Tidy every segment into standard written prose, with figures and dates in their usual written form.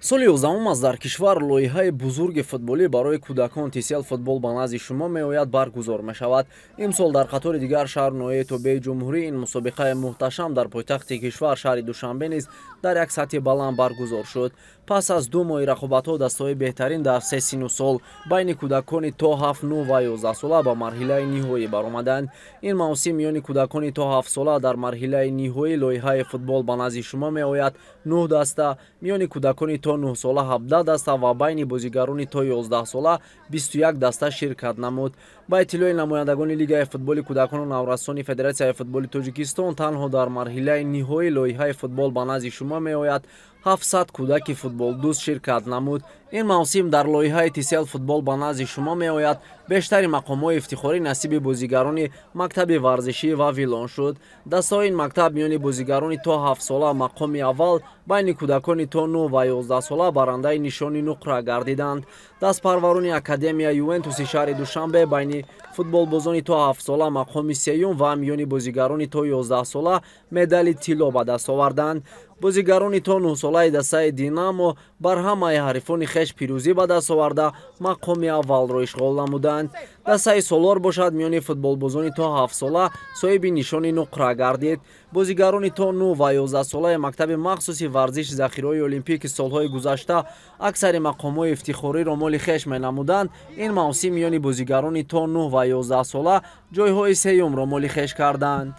Соли 11 аст дар кишвар лоиҳаи бузурги футболӣ барои кӯдакон TCL футбол ба назди шумо меояд баргузор мешавад. Имсол дар қатори дигар шаҳру ноҳияи тобеи ҷумҳурӣ ин мусобиқаи муҳташам дар пойтахти кишвар шаҳри Душанбе низ дар як сатҳи баланд баргузор шуд. Пас аз 2 моҳи рақобатҳо дастаҳои беҳтарин дар 3 сину сол байни кӯдакони то 7, 9 ва 11 сола ба марҳилаи ниҳоӣ баромаданд. Ин мавсим миёни кӯдакони то 7 сола дар марҳилаи ниҳоӣ лоиҳаи футбол ба назди шумо меояд 9 даста, миёни кӯдакони то 9 сола 17 даста ва байни бозигарони то 11 сола 21 даста ширкат намуд. Ба иттилои намояндагони Лигаи футболи кӯдакону наврасони Федератсияи футболи Тоҷикистон танҳо дар марҳилаи ниҳоии лоиҳаи футбол ба назди шумо меояд 700 кӯдаки футболдӯст ширкат намуд. Ин мавсим дар лоиҳаи TCL футбол ба назди шумо меояд бештари мақомҳои ифтихорӣ насиби бозигарони мактаби варзишӣ ва вилон шуд. Дастаҳои ин мактаб миёни бозигарони то 7 сола мақоми аввал, байни кӯдакони то 9 ва 11 сола барандаи нишони нуқра гардиданд. Дастпарварони Академия Ювентуси шаҳри Душанбе байни футболбозони то 7 сола мақоми сеюм ва миёни бозигарони то 11 сола медали тилло ба даст оварданд. Бозигарони то 9 солаи дастаи Динамо бар ҳамаи ҳарифони хеш пирӯзӣ ба даст оварда мақоми аввалро ишғол намуданд. Дастаи Солор бошад миёни футболбозони то 7 сола соҳиби нишони нуқра гардид. Бозигарони то 9 ва 11 солаи мактаби махсуси варзиши захираҳои олимпӣ ки солҳои гузашта аксари мақомҳои ифтихориро моли хеш менамуданд, ин мавсим миёни бозигарони то 9 ва 11 сола ҷойҳои сеюмро моли хеш карданд.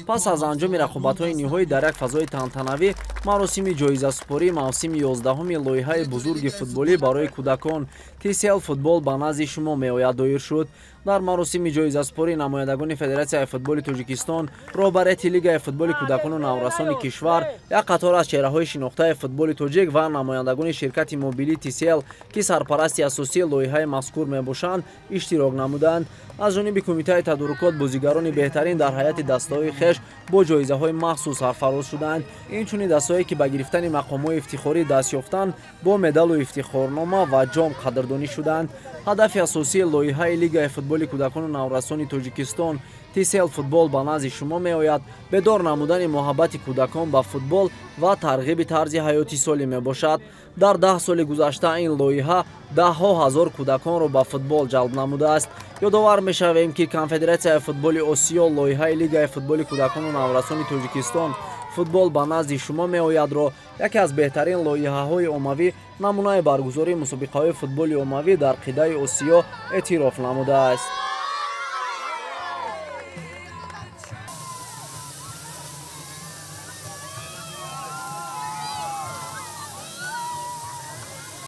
Пас аз анҷоми рақобатҳои ниҳоӣ дар як фазои тантанавӣ маросими ҷоизасупории мавсими 11-уми лоиҳаи бузурги футболӣ барои кӯдакон TCL футбол ба назди шумо меояд доир шуд. Дар маросими ҷоизасупорӣ намояндагони Федератсияи футболи Тоҷикистон, роҳбарияти Лигаи футболи кӯдакону наврасони кишвар, як қатор аз чеҳраҳои шинохтаи футболи тоҷик ва намояндагони ширкати мобилии TCL, ки сарпарасти асосии лоиҳаи мазкур мебошанд, иштирок намуданд. Аз ҷониби кумитаи тадорукот бозигарони беҳтарин дар ҳайати дастаҳои хеш бо ҷоизаҳои махсус сарфароз шуданд. Инчунин дастаҳое ки ба гирифтани мақомҳои ифтихорӣ даст ёфтанд бо медалу ифтихорнома ва ҷом қадрдонӣ шуданд. Ҳадафи асосии лоиҳаи Лигаи футболи кӯдакону наврасони Тоҷикистон TCL футбол ба назди шумо меояд бедор намудани муҳаббати кӯдакон ба футбол ва тарғиби тарзи ҳаёти солим мебошад. Дар 10 соли гузашта ин лоиҳа даҳҳо ҳазор кӯдаконро ба футбол ҷалб намудааст. Ёдовар мешавем, ки Конфедератсияи футболи Осиё лоиҳаи Лигаи футболи кӯдакону наврасони Тоҷикистон футбол ба назди шумо меоядро яке аз беҳтарин лоиҳаҳои оммавӣ намунаи баргузории мусобиқаҳои футболи оммавӣ дар қитъаи Осиё эътироф намудааст.